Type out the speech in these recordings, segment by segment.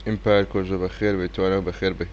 ئیمپایەر کۆژە بەخێر بێی توانا بەخێر بێی.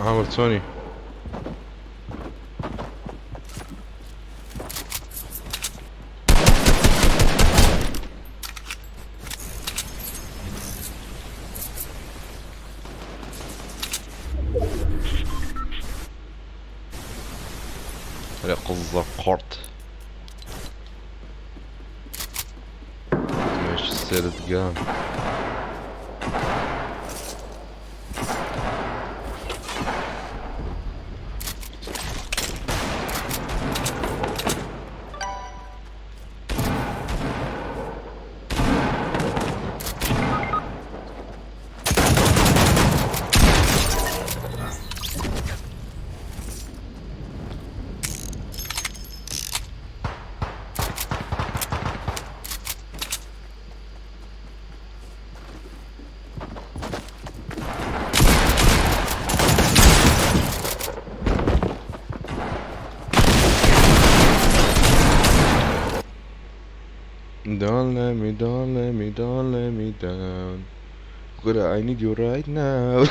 عامر چۆنی؟ ئەرێ قزە قۆڕت مێش سێرت گام. Don't let me, don't let me, don't let me down. Good, I need you right now.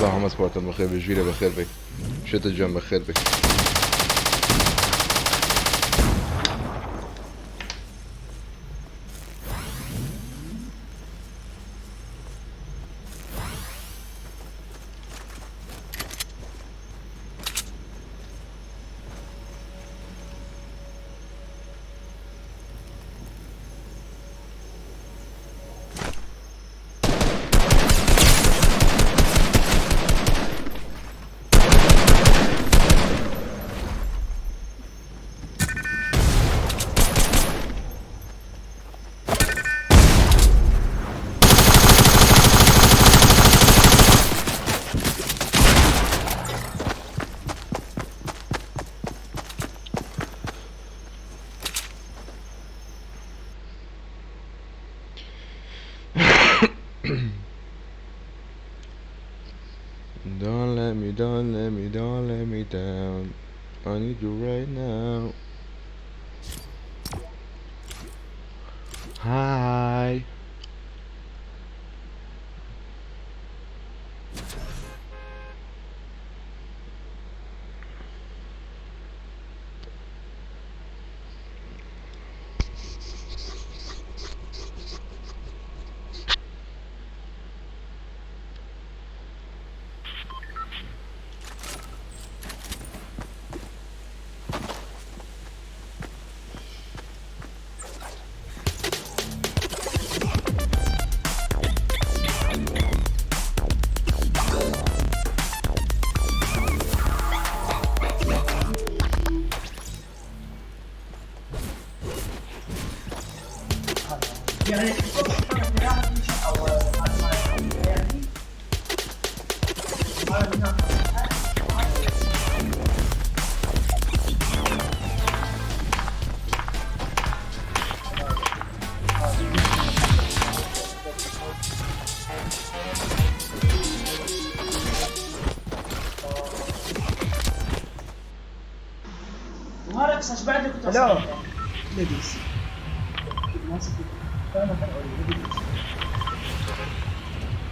سڵاو حەمە سپارتان بەخێر بێ ژیرە بەخێر بێی شێتە گیان بەخێر بێی. Don't let me, don't let me, don't let me down. I need you right now. Hi. Hello. Ladies.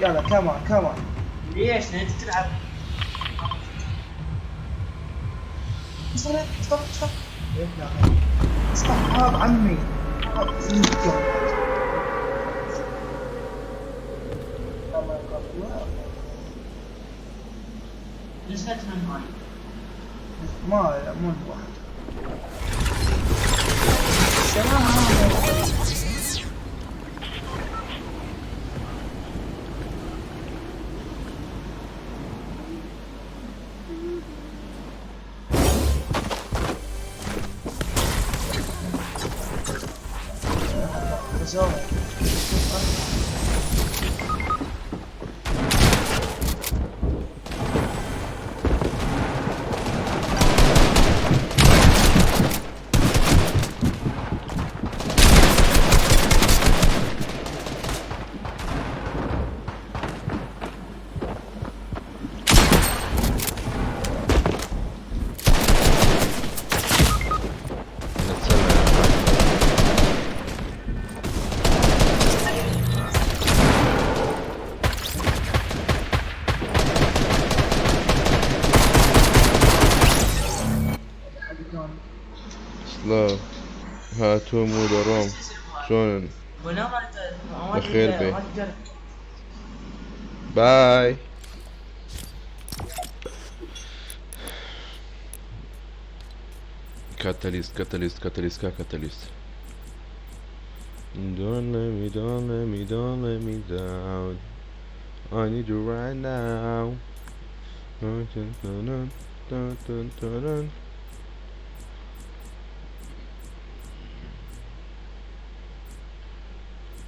يلا كمان كمان. ليش؟ لان انت تلعب. stop stop stop stop هذا عمي. نزلت من هاي. ما مو واحد. سلام. نتسلى. سلاو هاتوم ودروم شلون بخير بي. باي. Catalyst, Catalyst, Catalyst, Catalyst. Don't let me, don't let me, don't let me down. I need you right now. Dun, dun, dun, dun, dun, dun, dun.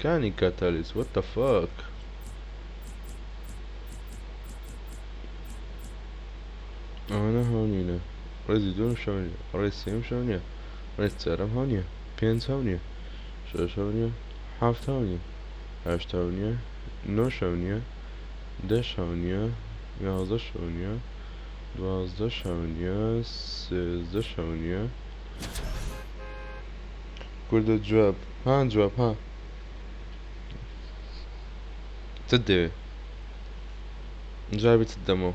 Kani Catalyst, what the fuck? ئەوانە هەونینە ڕێزی دووەم شەو نییە، ڕێز سێیەم شەو نییە، ڕێز چوارەم هەو نییە، پێنج هەو نییە، شەش هەو نییە، حەفت هەو نییە، هەشت هەو نییە، نۆ شەو نییە، 10 شەو نییە، 11 شەو نییە، 12 شەو نییە، 13 شەو نییە. کوردە جواب ها جواب ها چت دەوێ؟ جوابی چت دەمەوە.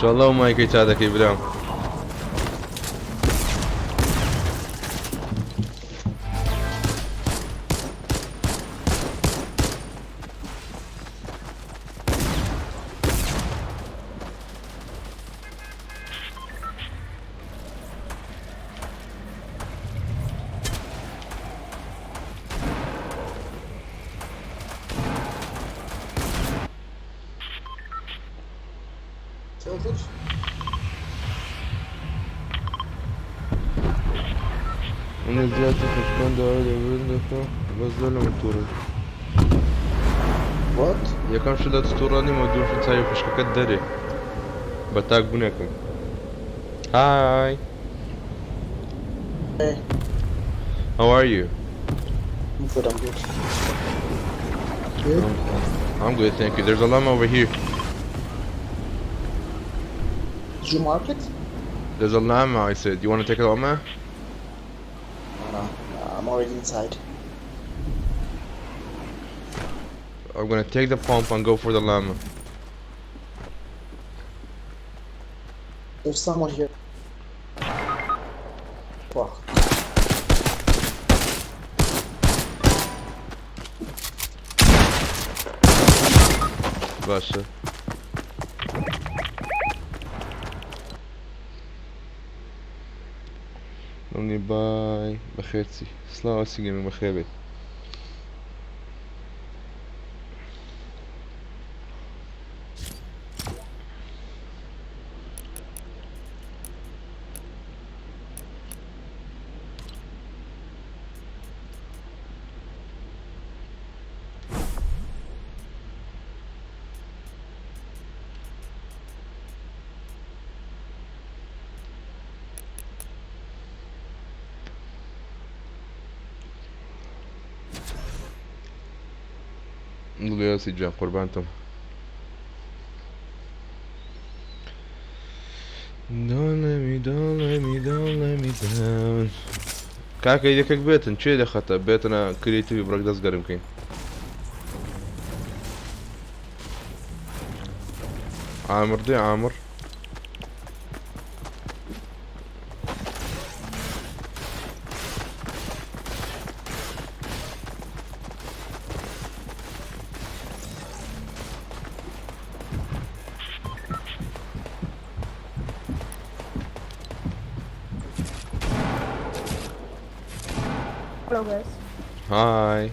ئینشاڵڵا و مایکەی چا دەکەی برام. Tilted. من زیاتر خوشکان داوای لێبوردن دەکەم بەس زۆر لە من تووڕەی. What? یەکەم شت لە تووڕە نیم و دووەم شت چاوی خوشکەکەت دەرێ بە تاک بوونێکم. Hi. Hey, How are you? I'm good, I'm good. You? I'm good, thank you. There's a llama over here. Did you mark it? There's a llama, I said. You want to take a llama? No, I'm already inside. I'm gonna take the pump and go for the llama. There's someone here. Fuck. باشە. دڵنی بای بەخێرچی. سڵاو ئەسی گەمی بەخێر بێت. دڵی ئەسی گیان قوربانتم. Don't let me, don't let me, don't let me down. کاکە یەکێک بێتن چێ دەخەتە بێتنە creative ی بڕێک دەست گەرم بکەین. عامر دێ عامر. Hello guys. Hi.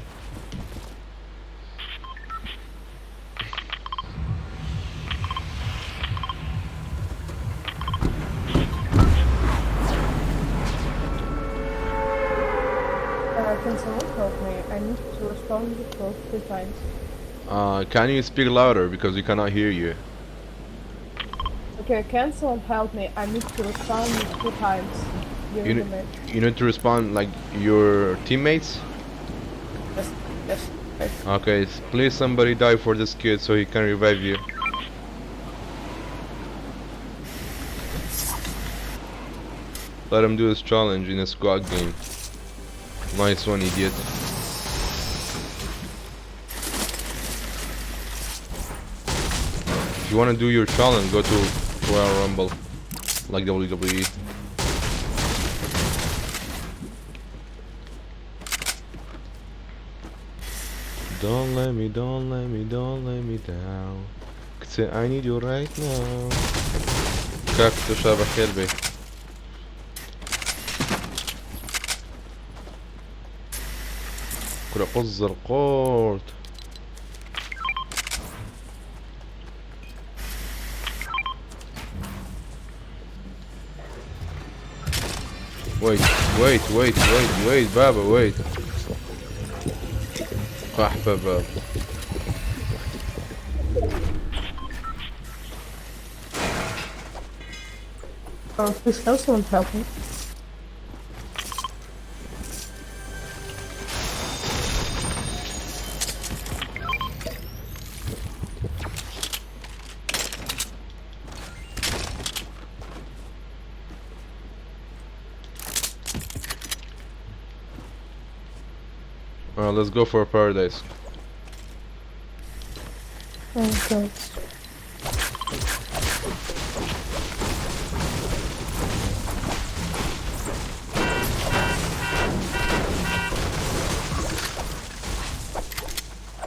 Can someone help me? I need to respond the code 3 times. Can you speak louder because we cannot hear you? Okay, can someone help me? I need to respond 2 times during You the match. need to respond like your teammates? Yes, yes. Yes. Okay, please somebody die for this kid so he can revive you. Let him do his challenge in a squad game. Nice one, idiot. If you want to do your challenge, go to Royal Rumble, like WWE. Don't let me, don't let me, don't let me down. Say I need you right now. کاک تشا بەخێر بێ. کورە قوزر قۆرت. Wait, wait, wait, wait, wait, بابا, wait. قحبة بابا. Please help someone help me. Alright, let's go for paradise. Oh god.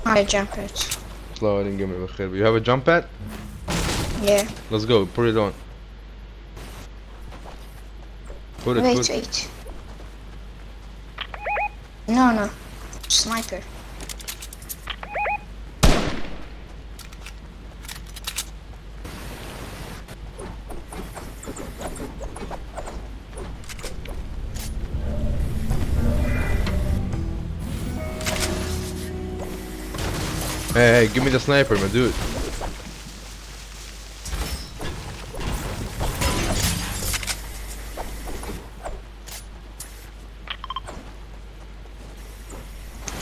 I jump it. Slow, I didn't give me a You have a jump pad? Yeah. Let's go, put it on. Put it, Wait, put wait. No, no. Sniper. Hey, hey, give me the sniper, my dude.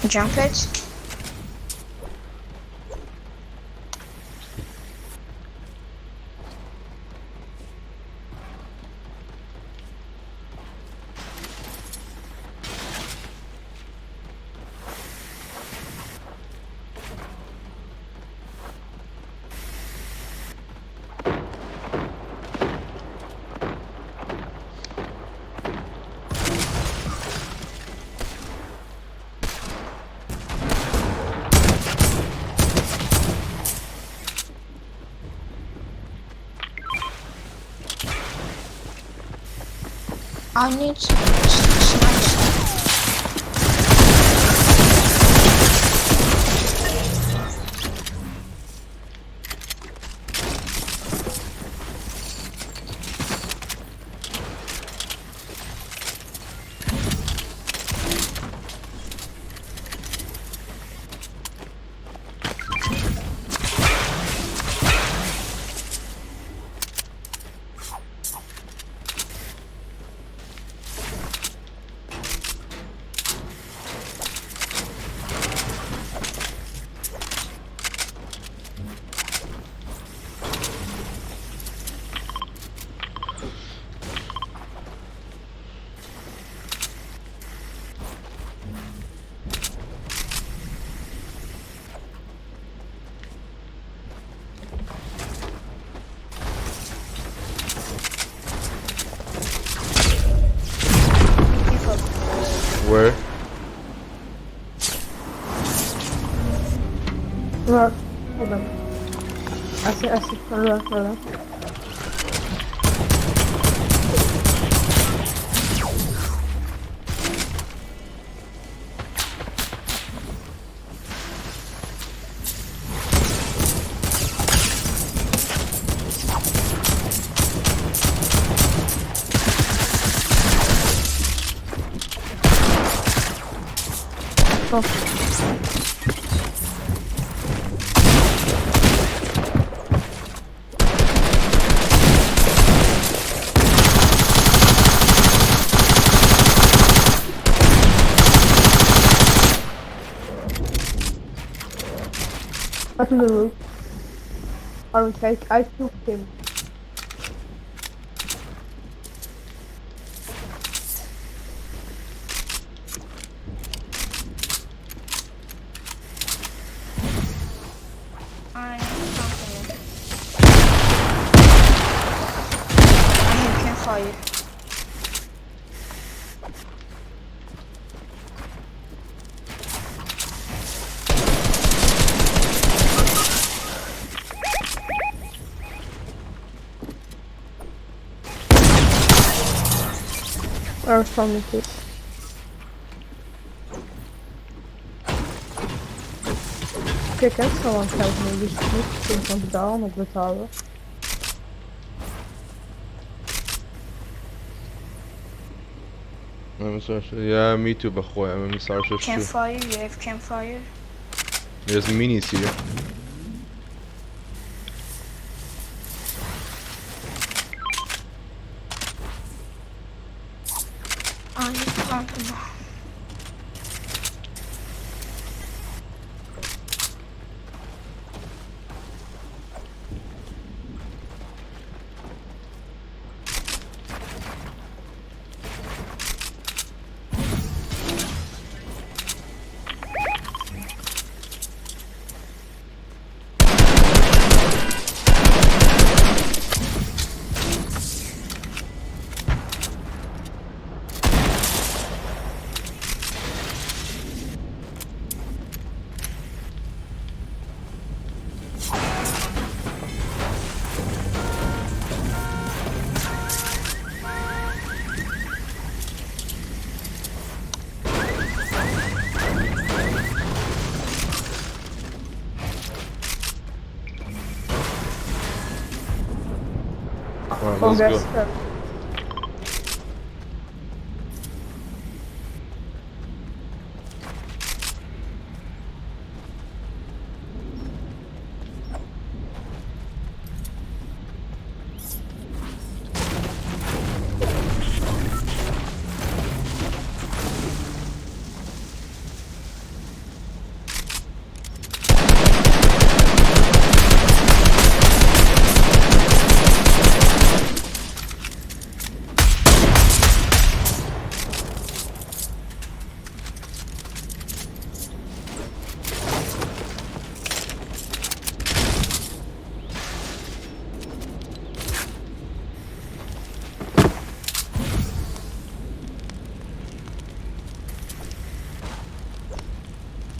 Jump it. I need sniper. People. Where? Right. Hold on. I see, I see. Hold on, hold on. Oh. Up in the roof. I don't take. I took him. I am camping. I have campfire. Or from the too. Okay, can someone help me? We need to come down of the tower. I'm sorry. Yeah, me too, بخوي. I'm sorry. Campfire, you have campfire? There's minis here. I can't. on, Oh, let's go. guys,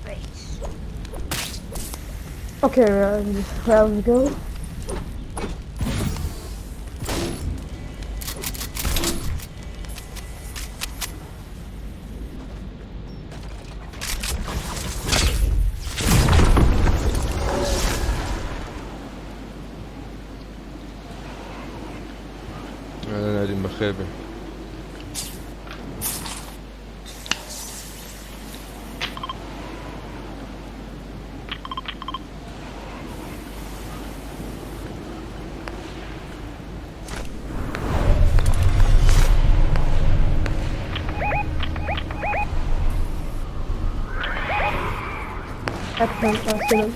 Wait. Okay, let's go. أنا نادم بخير بي. Excellent, excellent.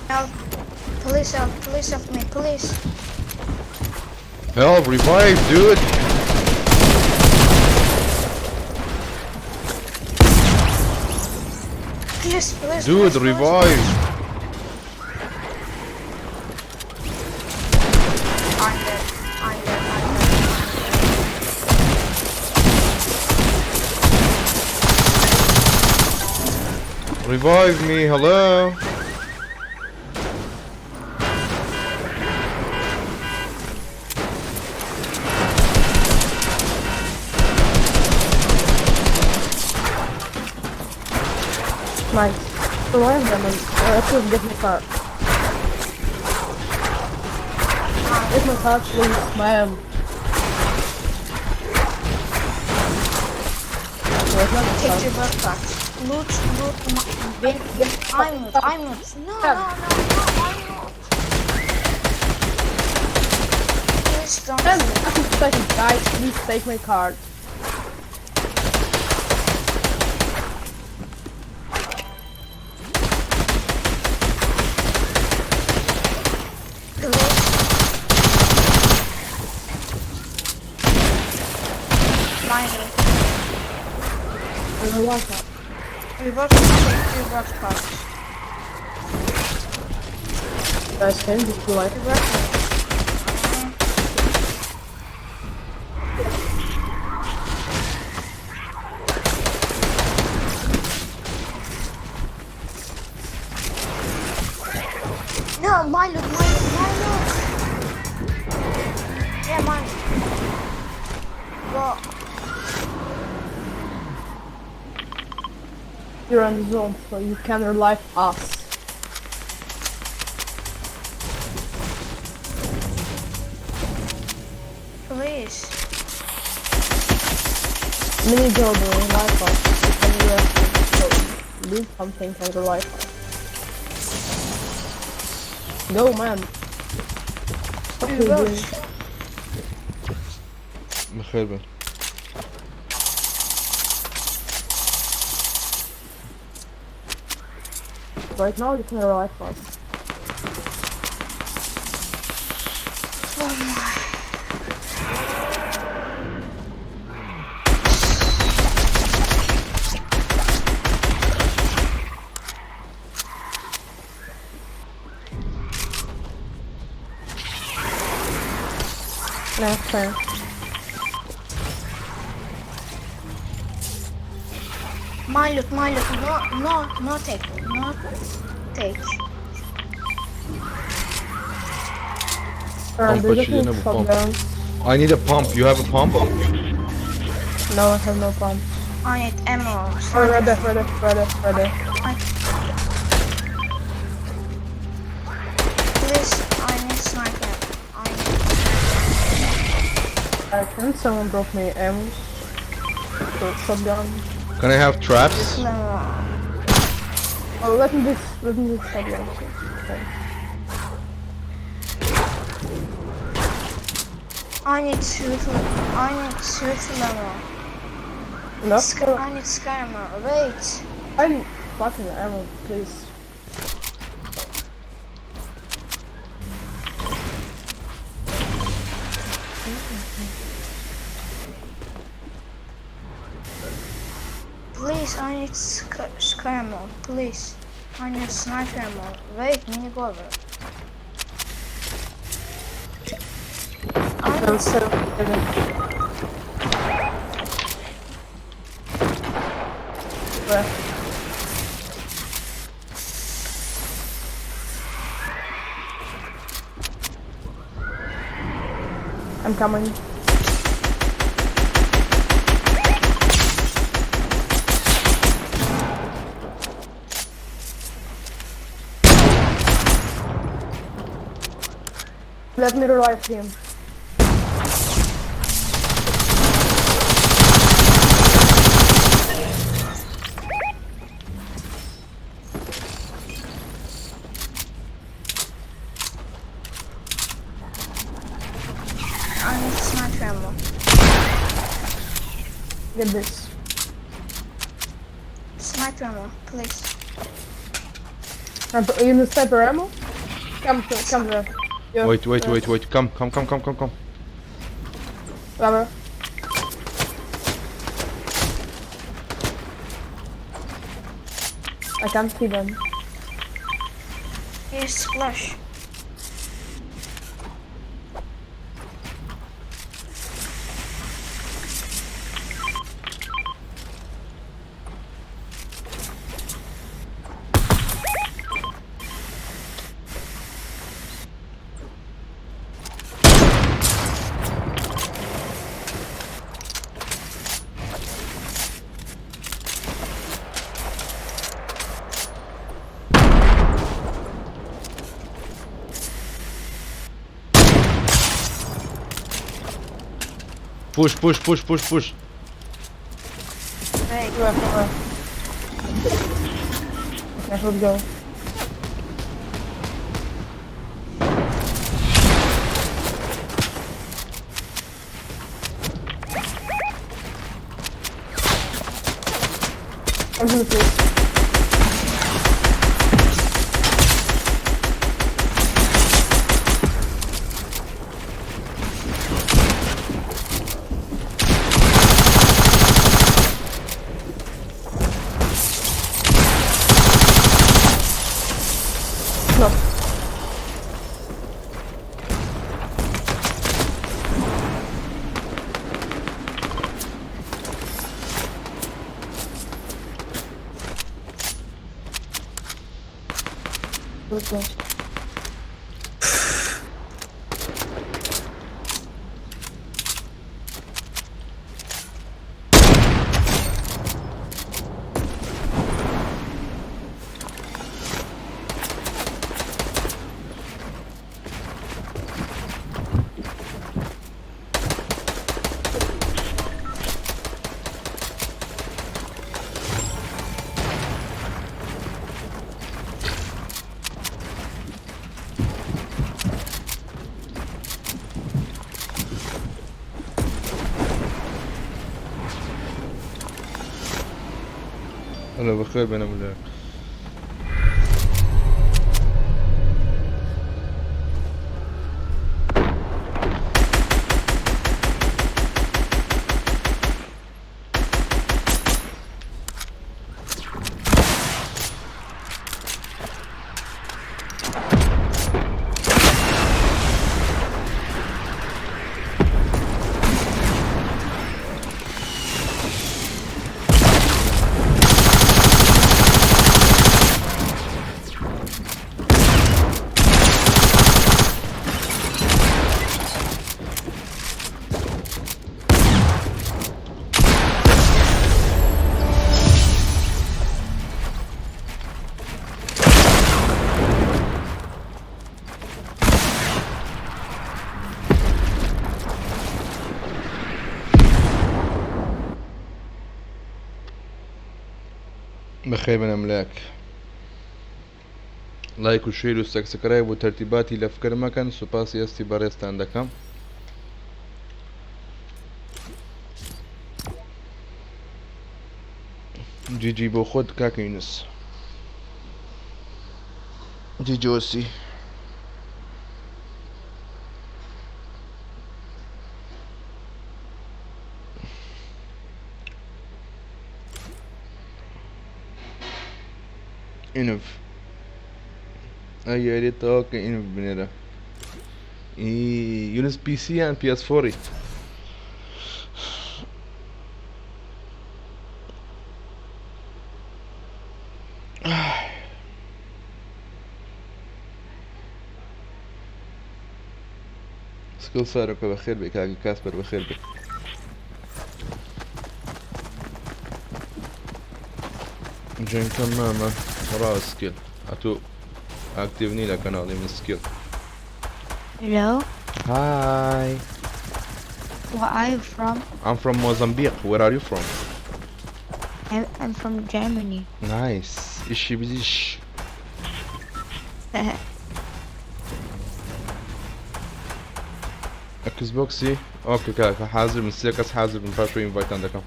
Help. Please help. Please help me. Please. Help, revive, dude! Please, please. Dude, please, please. revive! I'm dead. I'm dead. I'm dead. Revive me, hello? Nice. Revive them and please get my car. Get my car, please, ma'am. Where's my Take car? your backpack. Loot, loot, my, bin, I'm not, I'm not. No, no, no, no, I'm not. Please don't. Man, I'm second, guys, please take my card. Please. Mine. I want that. Reverse, take your backpack. Guys, can you just be like, Reverse. No, my look, my look, my look. Yeah, mine. Go. you're on the zone, so you can revive us. Please. Mini Jordan, revive us. You can revive us. So, do something and revive us. Go, man. What are you doing? Reverse. بەخێر بن. Right now you can revive us. Next time. My loot, my loot. No, no, no take, no take. Pump Do you açıyor need yine bu pump. shotgun? I need a pump. You have a pump? No, I have no pump. I need ammo. Oh, right there, right there, right there, right there. Please, I need sniper. I need. Can someone drop me ammo? So, shotgun. Can I have traps? No. Oh, let me this shotgun. Okay. I need rifle. I need rifle ammo. No, I need scar ammo. Wait. I need fucking ammo, please. Please, I need scar ammo. Please. I need sniper ammo. Wait, mini cover. I I'm so Where? I'm coming. Let me revive him. I need sniper ammo. Get this. Sniper ammo, please. You need sniper ammo? Come to, come there. Yeah. Wait, wait, wait, wait. Come, come, come, come, come, come. Whatever. I can't see them. Here's splash. Push, push, push, push, push. Wait. Where, where? Okay, let's go. I'm gonna please. No. Let's go. هەلۆ بەخێر بێن هەموو لایەک. بەخێر بێن ئەملاک لایک و share و subscribe و تەرتیباتی لە فکر مەکەن سوپاسی ئەستی بەڕێزتان دەکەم. GG بۆ خۆت کاکە یونس GG ئۆسی. ئینف ئەی یاری تەواو کە ئینف بنێرە یونس PC یان PS four ی سکڵ سارۆکە بەخێر بێ کاکە کاسپەر بەخێر بێ. جەنکە مامە ڕا سکیل ئەتۆ ئاکتیڤ نی لە کەناڵی من سکیل. Hello. Hi. Where are you from? I'm from Mozambique. Where are you from? I'm from Germany. Nice. ئیشی بزیش. ئەکس بۆکسی okay کاکە حازر بن سێ کەس حازر بن پاش invite تان دەکەم.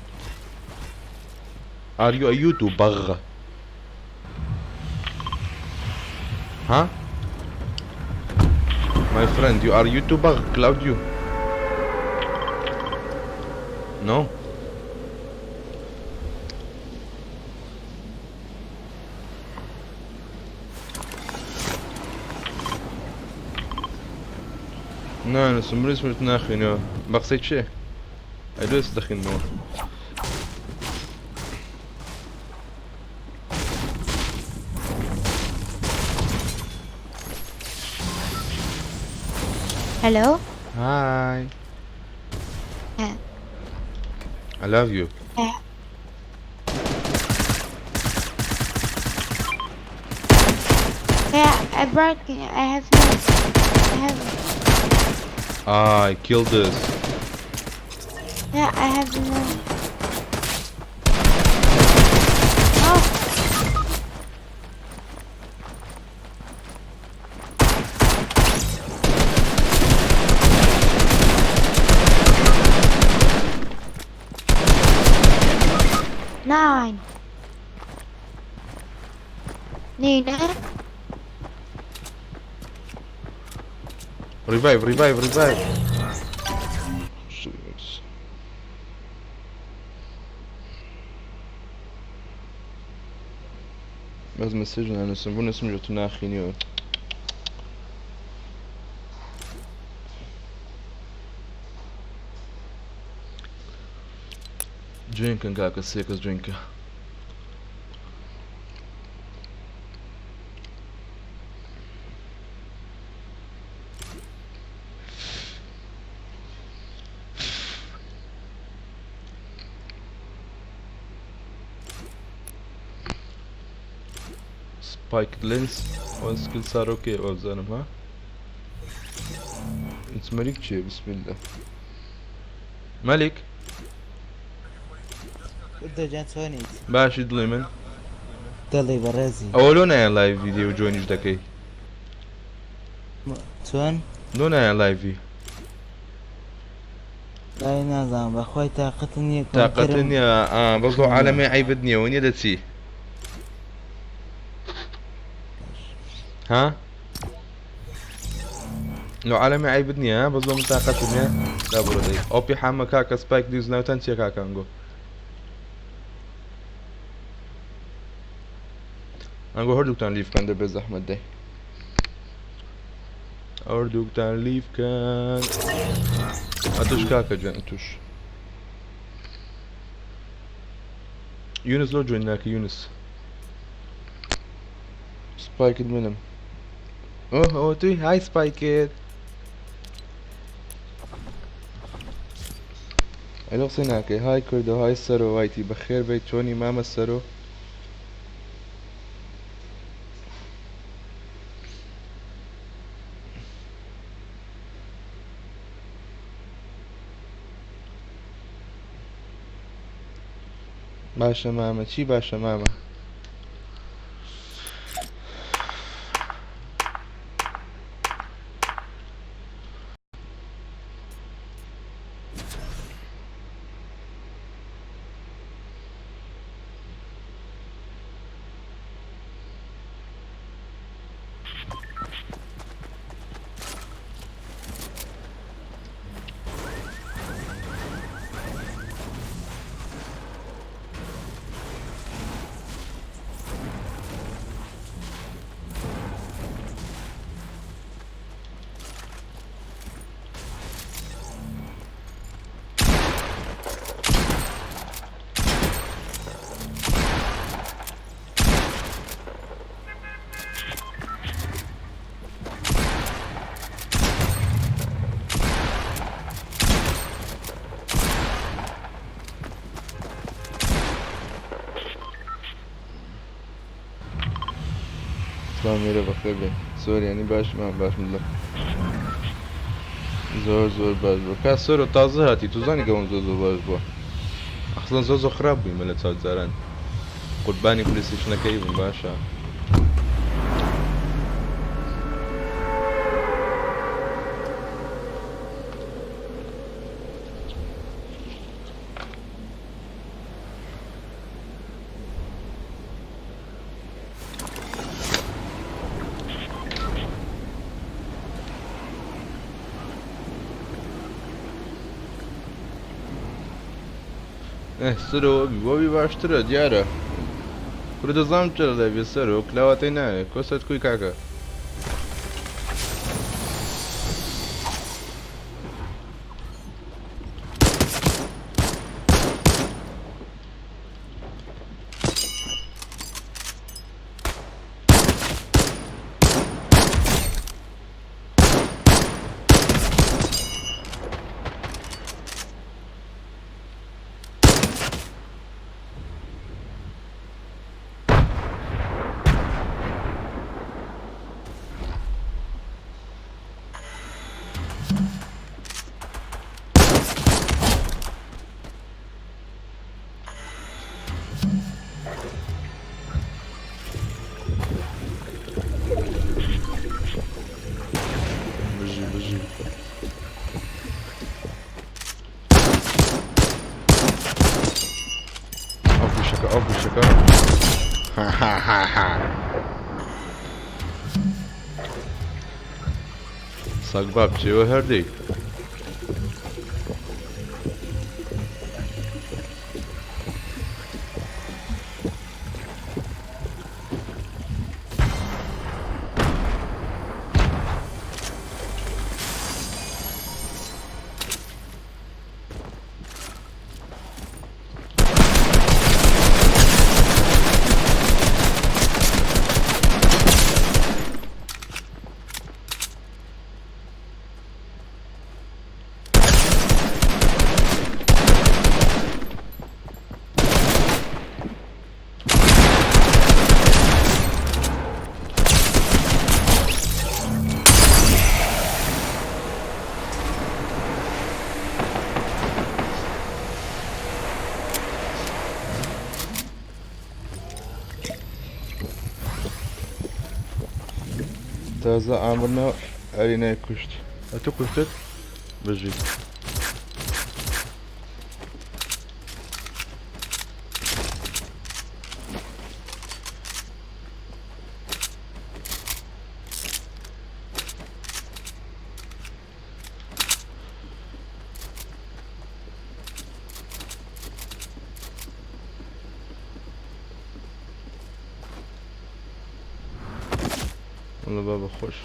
Are you a YouTuber? ها؟ My friend, you are YouTuber, Claudio. No? نا نووسم بڕیس ناخوێنەوە بە قسەی چێ ئەی لۆ دەخوێنمەوە. Hello. Hi. I love you. Yeah, I broke. I have no. I have. Ah, I killed this. Yeah, I have no. Oh. Nine. Nina. Revive, revive, revive. بەس message نانووسم بۆ نووسم جۆ تو ناخینیەوە. join کەن کاکە سێ کەس join کە. Spike Lens ئەوە سکل سارۆکێ وابزانم ها انت مەلیک چییە بسم الله مەلیک دەجان چۆنیت؟ باشی دڵی من دڵی بەڕێزی ئەوە لۆ نایە live ڤیدیۆ join یش دەکەی چۆن؟ لۆ نایە live ی لای نازانم بەخوای تاقەتم نییە تاقەتت نییە بەس لۆ عالەمەی عەیبت نییە وە نییە دەچی ها لۆ عالەمی عەیبت نییە ها بەس لۆ من تاقەتم نییە دا بڕۆ دەی ئۆپی حامە کاکە سپایک نیوز ناوتان چییە کاکە ئەنگۆ ئەنگۆ هەردووکتان لیف بکەن دەبێ زەحمەت دەی هەردووکتان لیف بکەن ئەتوش کاکە جوێن ئەتوش یونس لۆ جوێن ناکە یونس سپایکت منم ئۆه ئەوە توی های سپایکت ئەی لۆ قسەی ناکەی های کوردۆ های سەرۆ وایتی بەخێر بێیت چۆنی مامە سەرۆ باشە مامە چی باشە مامە سڵاو میرە بەخێر بێی زۆر یانی باش مام باشم لە زۆر زۆر باش بووە کا سۆرۆ تازە هاتی تو زانی گەوم زۆر زۆر باش بووە ئەخڵەن زۆر زۆر خراپ بوویمە لە چاو جاران قوربانی پلیستیشنەکەی بووم باشە. سەرۆ وەبی وەبی باشترە دیارە کورە دەزانم چرا لێ سەرۆ کلاواتەی ناوێ کۆسەت کوی کاکە بژی بژی ئەو فیشەکە ئەو فیشەکە سەگباب چێوە هەردەی تازە ئامرنا ئەرینای کوشت ئەتو کوشتت بژیت. وەڵا بابە خۆش.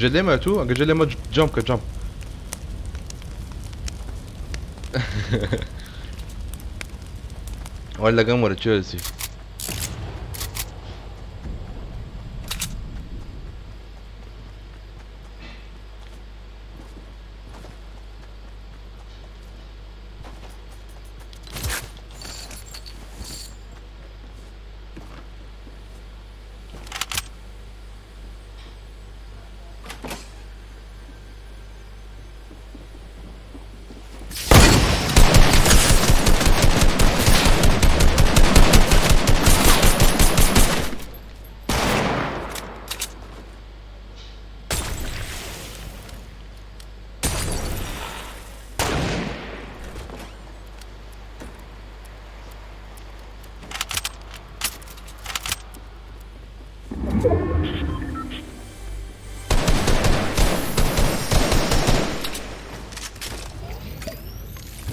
جلێمە تو ئەگە جلێمە جەم کە جەم. وەرە لەگەم وەرە چێرسی.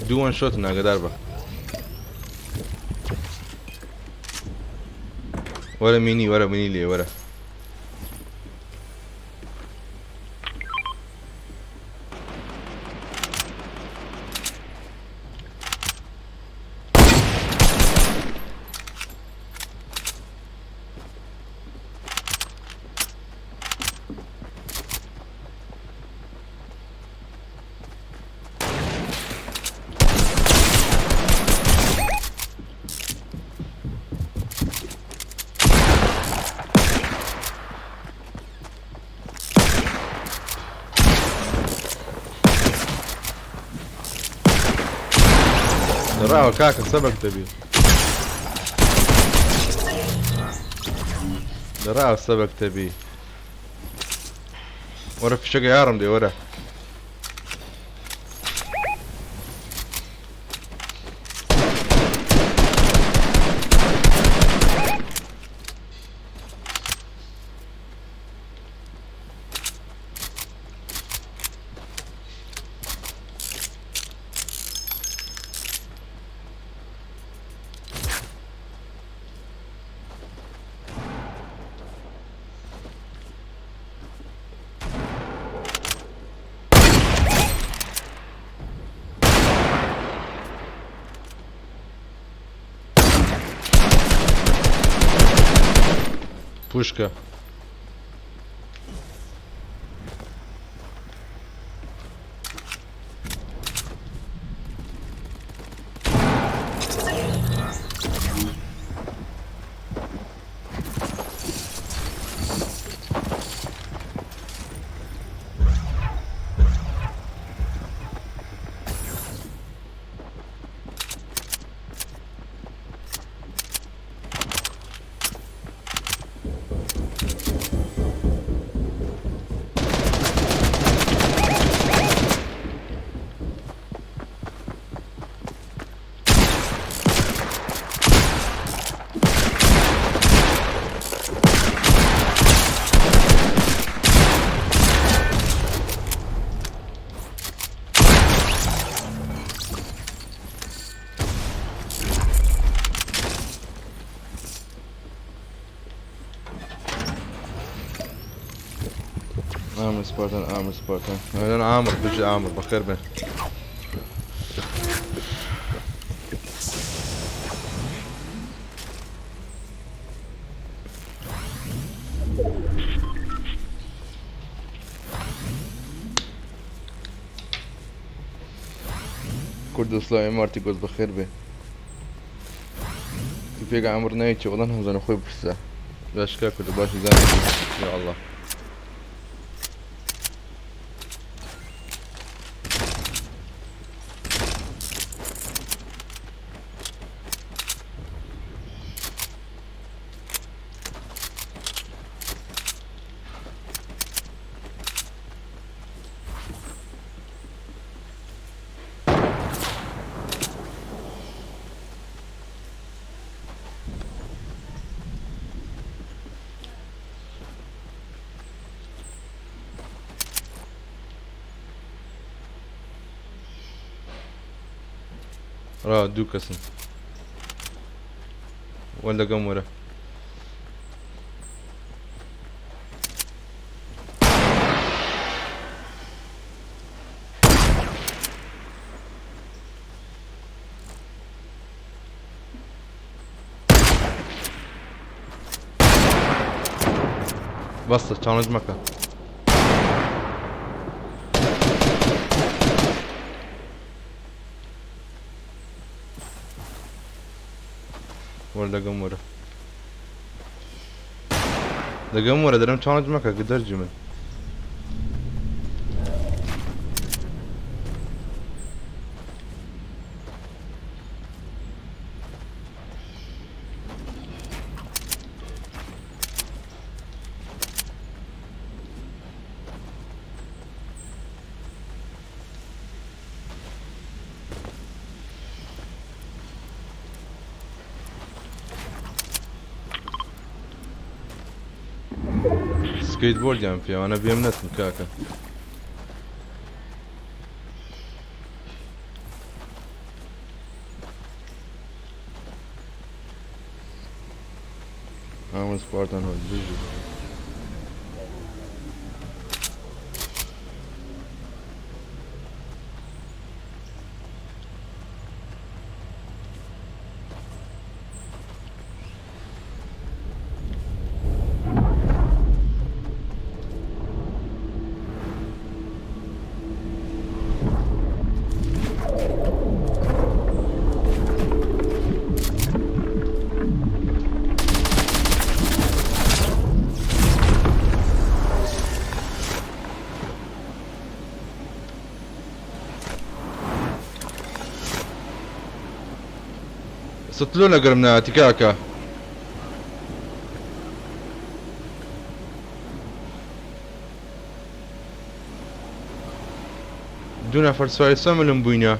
دوو وان شۆتن ئاگادار بە. وەرە مینی وەرە مینی لێ وەرە. ڕاوە کاکە سەبەک دەبی ڕاوە سەبەک دەبی وەرە فشەکە یارم دێ وەرە. Puszka. عامر سبارتان عامر سبارتان اهلا عامر بجي عامر بخير بن. کوردستان ئێمارتی گۆز بەخێر بێ. پێگە عامر نایچی وەڵا نازانم خۆی بپرسە. باشکا کوردە باشی زانێ یا الله. ڕا دوو کەسن. وە لەگەم وەرە. بەسە چاڵنج مەکە. وەرە لەگەم وەرە. لەگەم وەرە دەرم چاڵنج مەکە دەرجی من. سکەیت بۆردیان پێوانە بێم نەتم کاکە. ئامە سپارتان هۆت بژی. سەتلۆ لەگەرم نایەتی کاکە. دوو نەفەر سواری سەملم بووینە.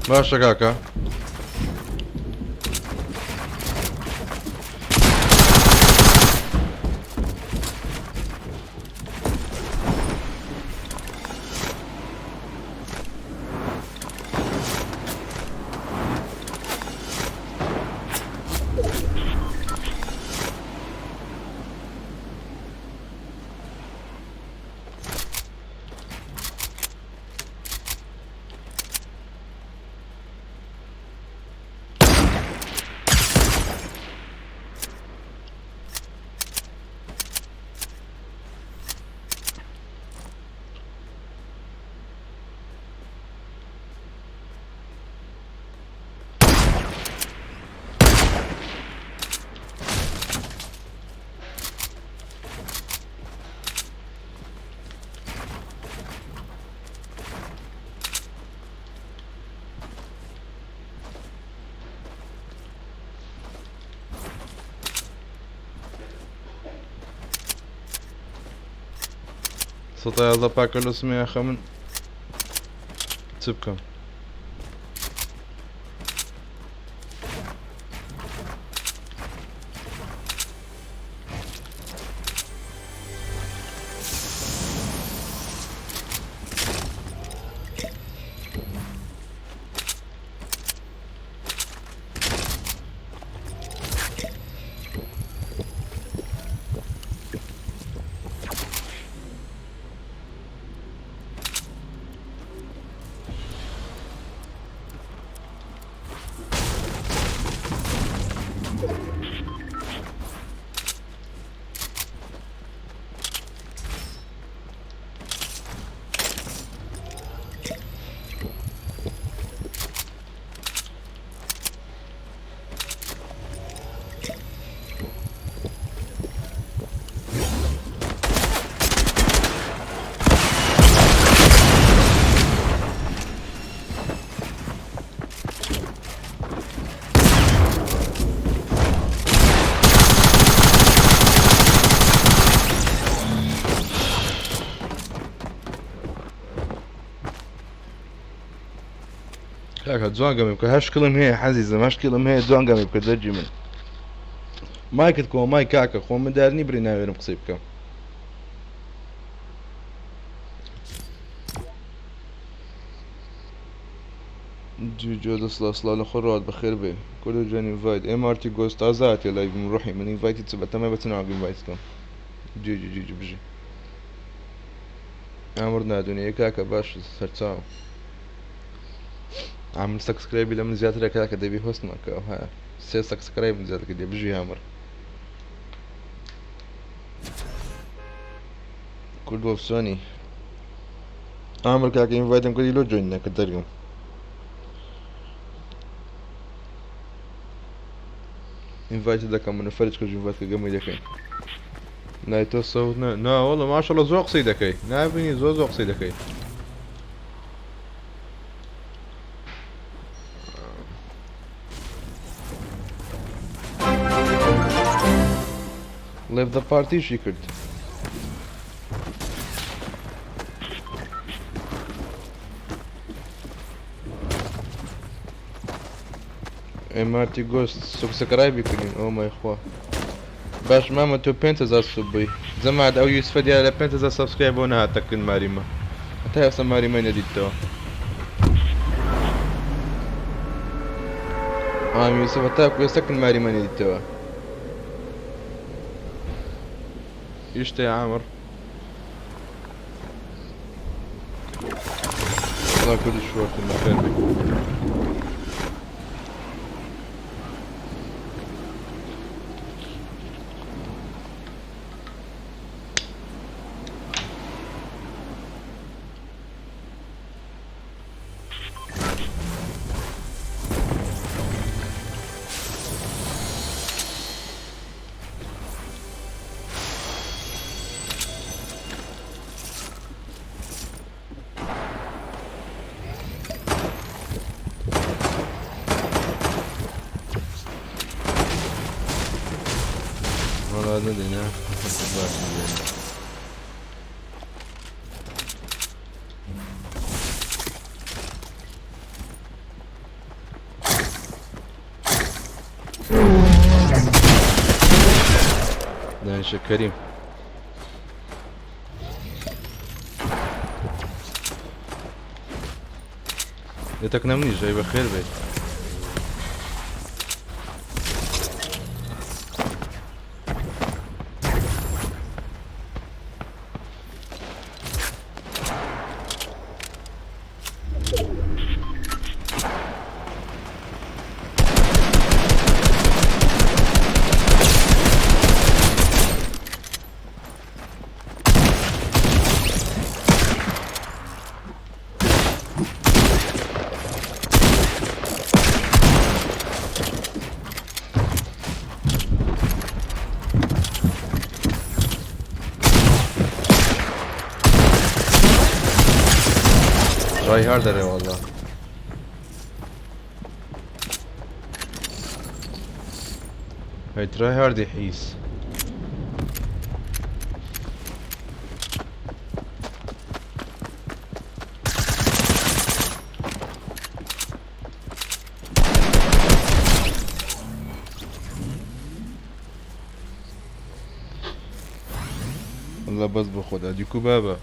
باشە کاکە. سەتا یازدە پاکە لە سمەیە خە من چ بکەم؟ کاکە جوان گەمێ بکە هەشت کڵم هەیە حەزیزم هەشت کڵم هەیە جوان گەمێ بکە دەرجی من مایکت کۆ مای کاکە خۆ من دار نی بری ناوێرم قسەی بکەم جوجۆ دە سڵاو سڵاو لە خۆ ڕات بەخێر بێ کورە جوان ئینڤایت ئێم ئار تی گۆست تازە هاتیە لایڤ من ڕۆحی من ئینڤایتی چ بەتەمای بە چ ناوێک ئینڤایت بکەم جی جی جی جی بژی ئامر نادونی ئێ کاکە باش سەرچاو عامل سەبسکرایبی لە من زیاترە کاکە دەبی هۆستمان کە ئەوها سێ سەبسکرایبم زیاتر کردی بژی هامر کورد وەفسۆنی ئامر کاکە ئینڤایتم کردی لۆ جۆین نەکرد دەرگم ئینڤایت دەکەم من فەرج کرد ئینڤایت کە گەمەی دەکەین لای تۆ سەوت نە نا وەڵە ماشەڵە زۆر قسەی دەکەی نابینی زۆر زۆر قسەی دەکەی Leave the party شی کرد ئێمارتی گۆست سوبسکرایبی کردین ئۆ مای خوا باش مامە تۆ 5000 سوب بووی جەماعەت ئەو یوسفە دیارە لە 5000 سبسکرایب بۆ نەهاتە کن ماریمە هەتا ئێستا ماریمەی نەدیتەوە ئام یوسف هەتاکو ئێستا کن ماریمە نەدیتەوە ئیشتە يا عامر الله كل شوي بخير بك والله ندينا دانش كريم لتك نمني جاي بخير بيت تراي هاردر والله هاي تراي هارد يحيس الله بس بخد اديكو بابا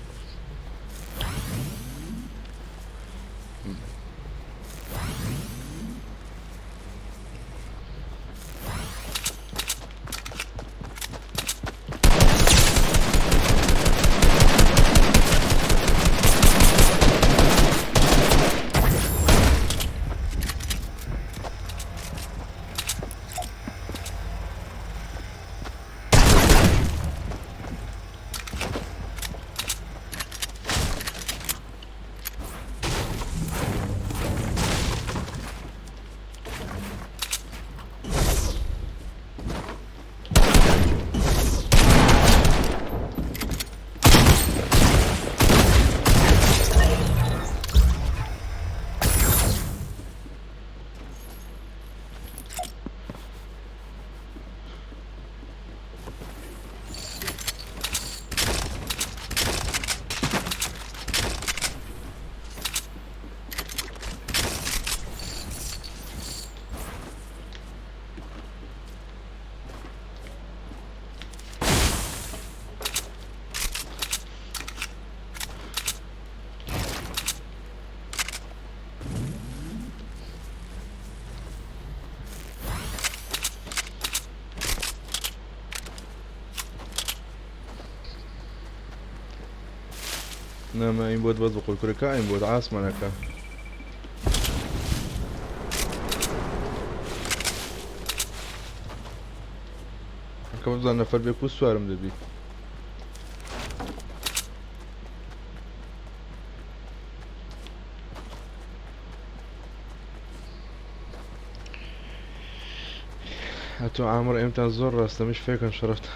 نەما ئیم بۆت بەس بخۆی کورە کا ئیم بۆت عاسمانەکە. کە بزان نەفەر بێ کو سوارم دەبی. ئەتۆ عامر ئێمتان زۆر ڕاستە مش فێکەن شەرەفت.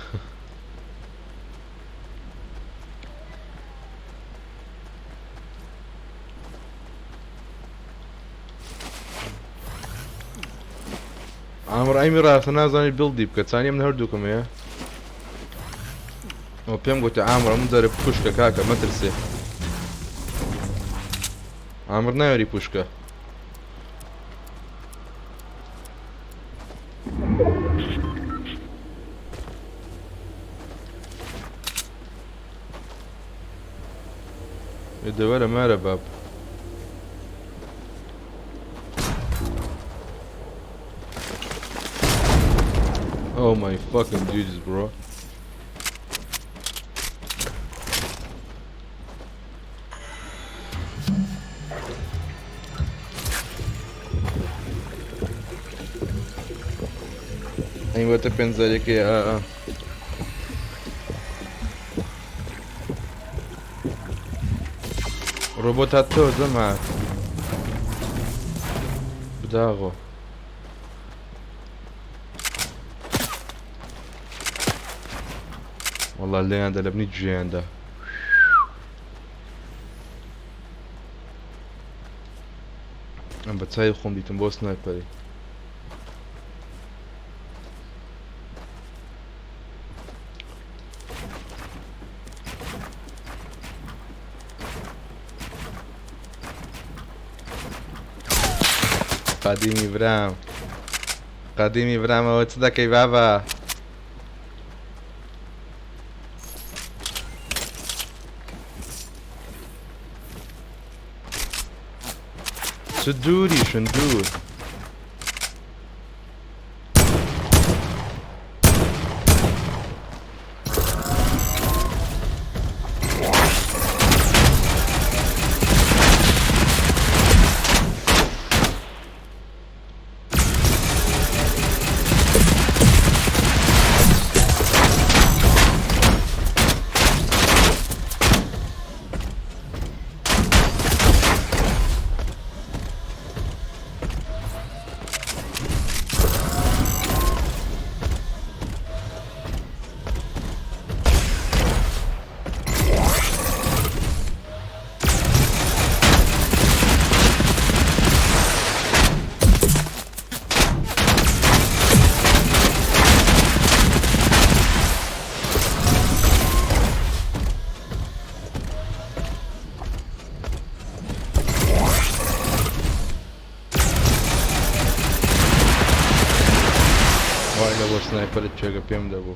عامر ئەیمی ڕاستە نازانی بڵدی بکە چانی من هەردووکم هەیە ئەو پێم گوتە عامر ئەم دەرە پوشکە کاکە مەترسێ عامر ناوێری پوشکە. دەوەرە مارە باب. Oh my fucking Jesus, bro. ئەی وەتە پێنجەرێکی ئا ئا. ڕۆبۆت هاتەوە جەماعەت. بداغۆ. والله لێیاندا لە بنی گوێیاندا. ئەم بە چاوی خۆم دیتم بۆ سنایپەری. قەدیمی برام قەدیمی برامەوە چ دەکەی بابا؟ چ دووریشن دوور. وای لە بۆ سنایپەرت چێگە پێم دەبوو.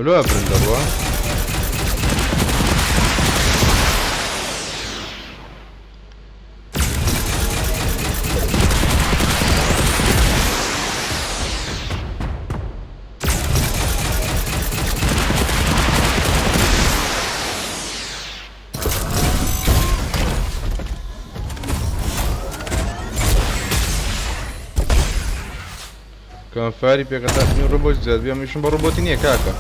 لۆ ئەبرن دەڕوا؟ کەم فاری پێکەتاقمی ڕۆبۆت زیاد بێ ئەمیشم بە ڕۆبۆتی نییە کاکە.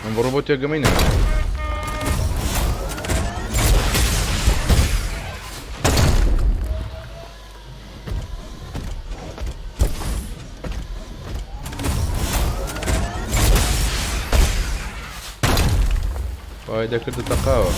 ئەم بە ڕۆبۆتێک گەمەی ناکە. وای دەکردە تەقاوە.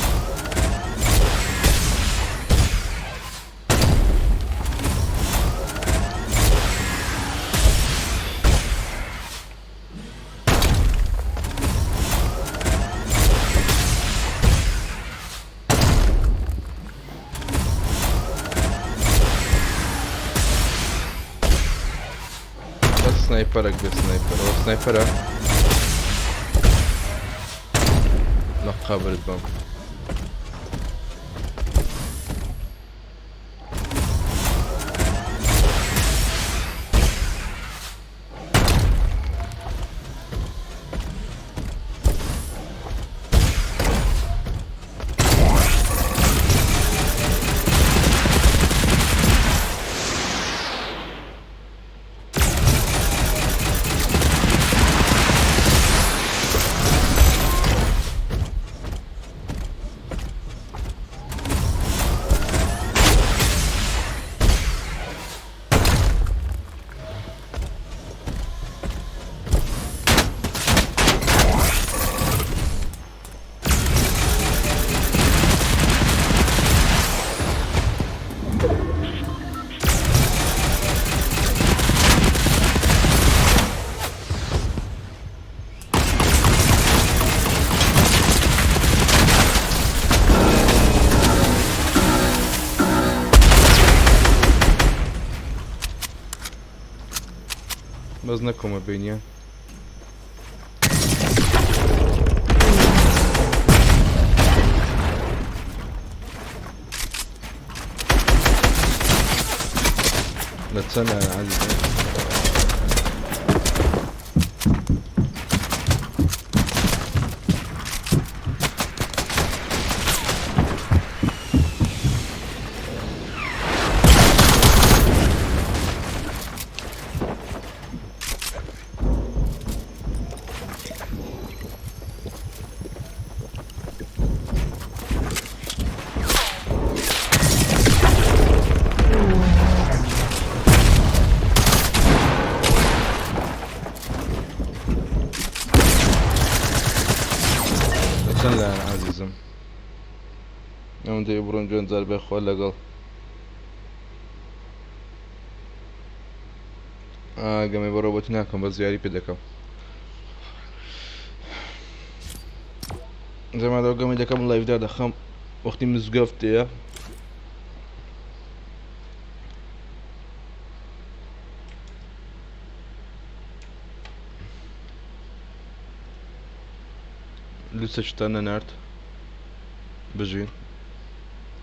بەس سنایپەرێک بێ سنایپەر. ئەوە سنایپەرە؟ لە قەبرت بم. بەس نەکەومە بینیان. لە چەند عەزیزم؟ لە چەند لایەن عەزیزم؟ ئەوەندەی بڕۆن جوێن جار بێ خوا لەگەڵ گەمەی بە ڕۆبۆتی ناکەم بەس یاری پێ دەکەم. جەماعەت گەمەی دەکەم لایڤدا دەخەم وەختی مزگەفتەیە. لوسە شتان نەنارد بژین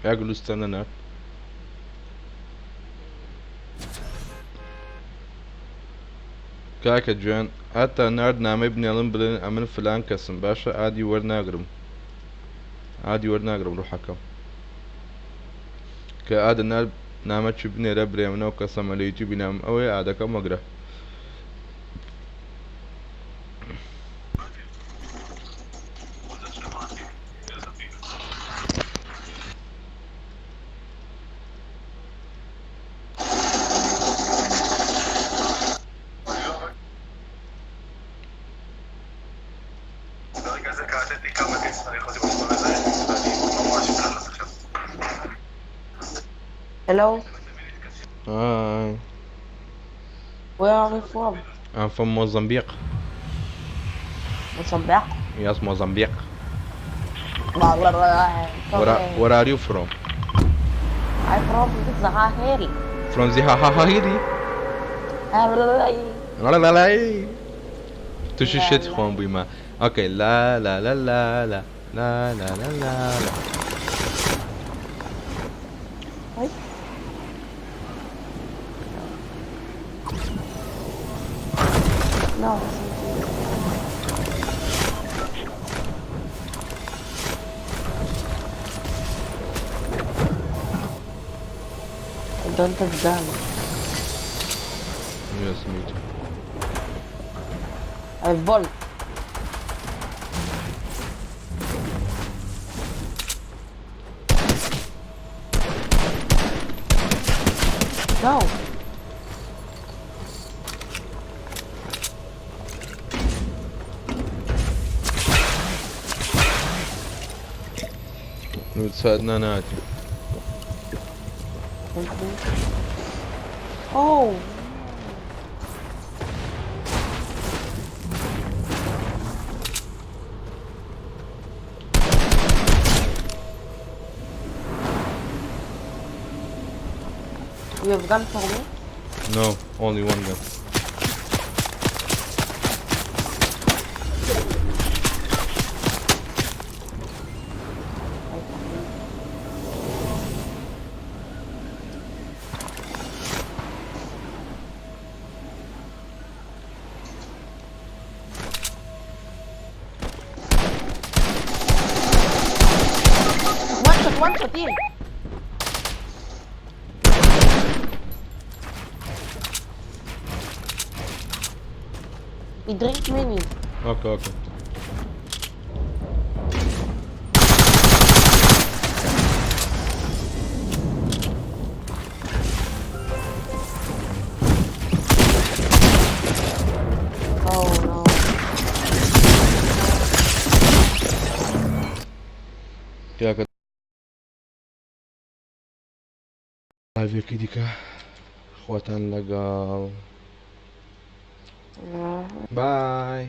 یاک لوستان نەنارد. کاکە گوێن هەتا نارد نامەی بنێڵم بڵێن ئەمن فلان کەسم باشە ئادی وەرناگرم ئادی وەرناگرم ڕوحەکەم کە ئادە نارد نامەکی بنێرە برێ منەوە کەسەمە لە یوتیوبی نام ئەوەیە ئادەکەم وەگرە. Hello, Hi, where are you from? I'm from Mozambique. Mozambique. Yes, Mozambique. Blah, blah, blah. Okay. Where are you from? I'm from Zahiri. From Zahiri. لا لا لا توشي شت خۆم بوویمە. Okay لا لا لا لا لا لا لا لا لا لا. Wait. No. I don't have gun. Yes, me too. I have ball. No. ساعدنا ناتي. Thank you. Oh. You have gun for me? No, only one gun. One shot here. He drink mini. Okay okay. Oh no. کاکە لایڤێکی دیکە خۆتان لەگەڵ. Yeah. بای.